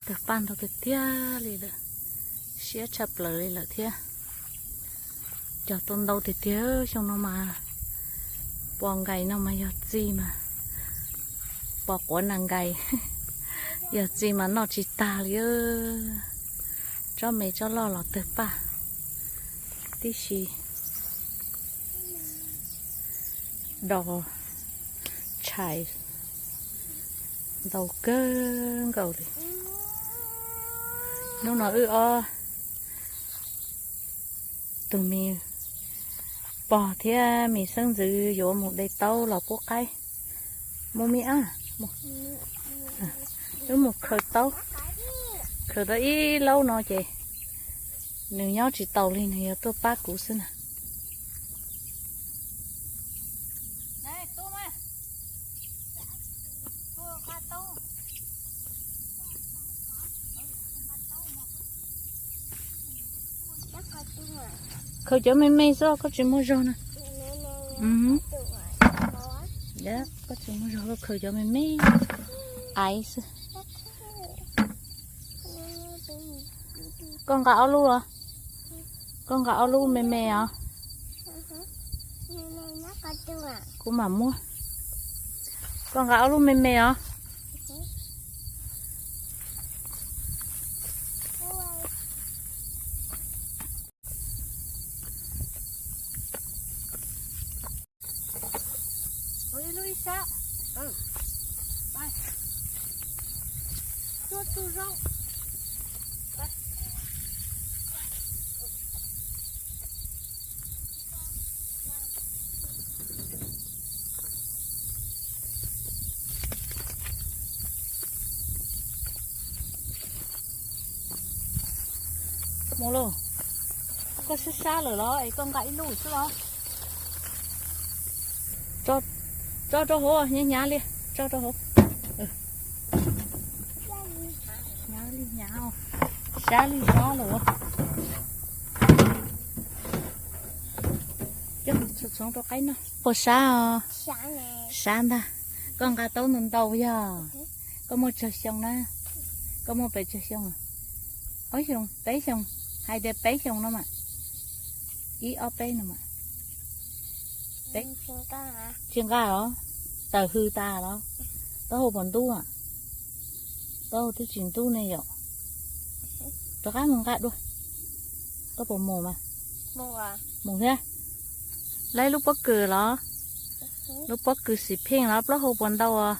Tawg paj ntau tiag tiag li lawm, siab tshaj plaws li lawm thiab. Cog tau ntau tiag tiag xyoo no mas, pos nkais no mas yog txi mas, pos quav nas nkais, yog txi mas noj tsis tag li. Tsob me tsob loj los tawg paj tib si. Dos tshais ntau kawg nkaus li. Hnub no wb ob tug me pog thiab me xeeb ntxwv yuav mus de taub los pub qaib. Mus me ab, wb mus khaws taub, khaws tau ib laub no ces nws nyob tsis taus li, nws yog tuaj pab kuv xwb na. Khaws cov me me xwb, koj tsis muaj zog na. Koj tsis muaj zog, koj khaws cov me me aiv xwb. Koj nqa ob lub los? Koj nqa ob lub me me os. Kuv mam muab. Koj nqa ob lub me me os. Mus lauj, koj sab sab lawm los es koj nqa ib lub xwb los? Tso rau hauv, hnyav hnyav li, tso rau hauv. Hnyav li hnyav, sab li sab lawm. Coj txhoov rau qaib noj. Puas sab os? Sab ntag. Koj nqa taub ntau ntau yog? Koj muaj tsawg xyoo na? Koj muaj pes tsawg xyoo? Ob xyoos, peb xyoos, hais tias peb xyoos no mas. Ib ob peb no mas. Tsis nqa los? Tawm hws tas los? Taub hau puas ntub? Taub hau twb tsis ntub ne yom. Rov qab mus nqa dua. Koj puas mus mas? Mus thiab. Laib lub pob kws los? Lub pob kws xim pheej los, plaub hau puas ntau os?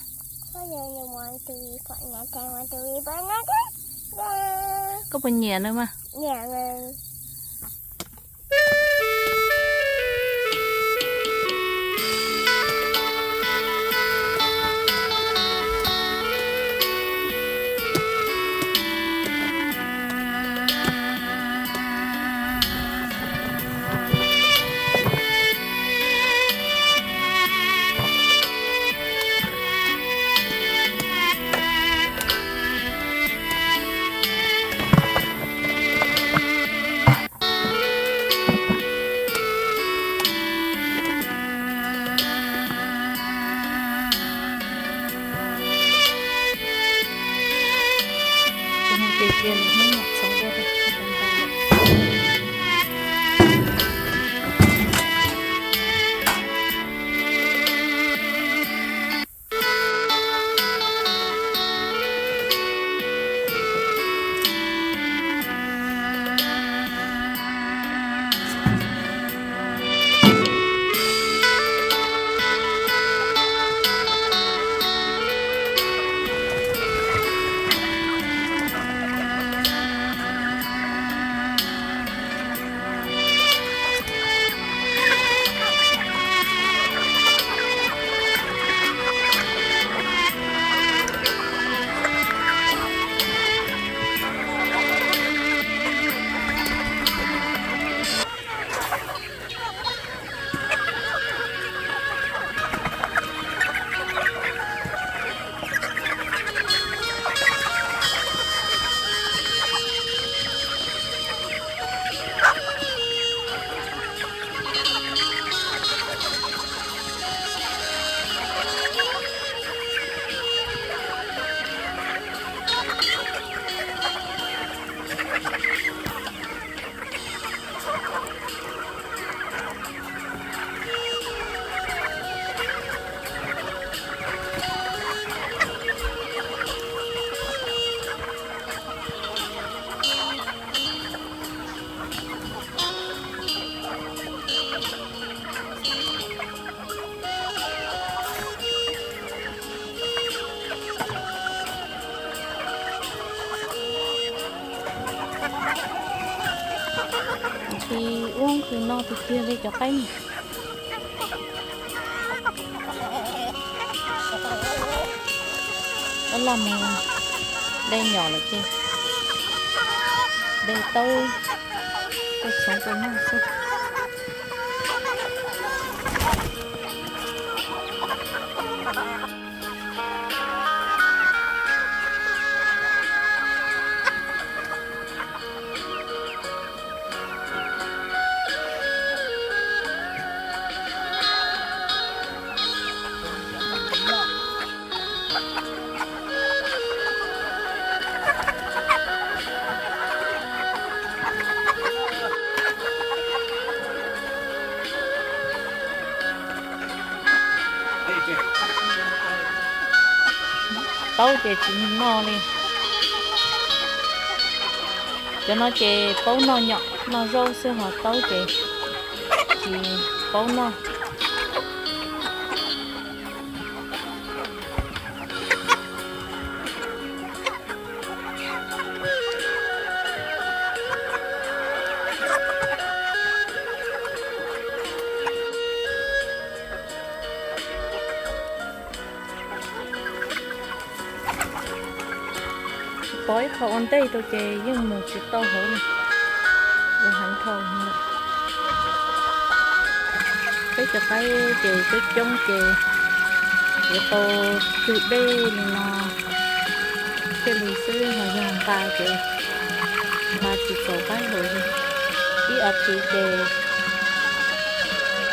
Koj puas nyiam nws mas? Tsis ua tsis no tiag tiag li cov qaib no. Dab laj mus de nyom lawm ces de taub tuaj txhoov rau noj xwb. Taub ces tsis noj li. Cov no ces paub noj nyom noj zaub xwb, ho taub ces tsis paub noj. Pov ib qho ua ntej rau ces yeej mus tsis tau hauv li. Ua heev dhau lawm. Peb cov qaib ces coob coob ces yuav tau cug dej li no thiaj li xwb, ho yog nqa ces nqa tsis txaus qaib haus li. Ib as thiv ces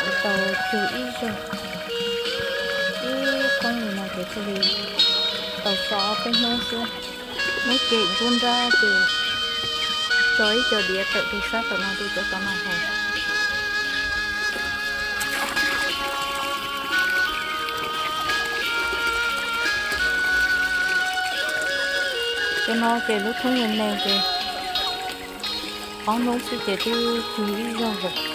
yuav tau cug ib zaug, ib thoob li no ces thiaj li tau so ob peb hnub xwb. Muab cem nruab nrab ces tso ib co diav tawm rau sab tom no rau cov tom no haus. Cov no ces lub thoob me me ces ob hnub xwb ces twb cug ib zaug lawm.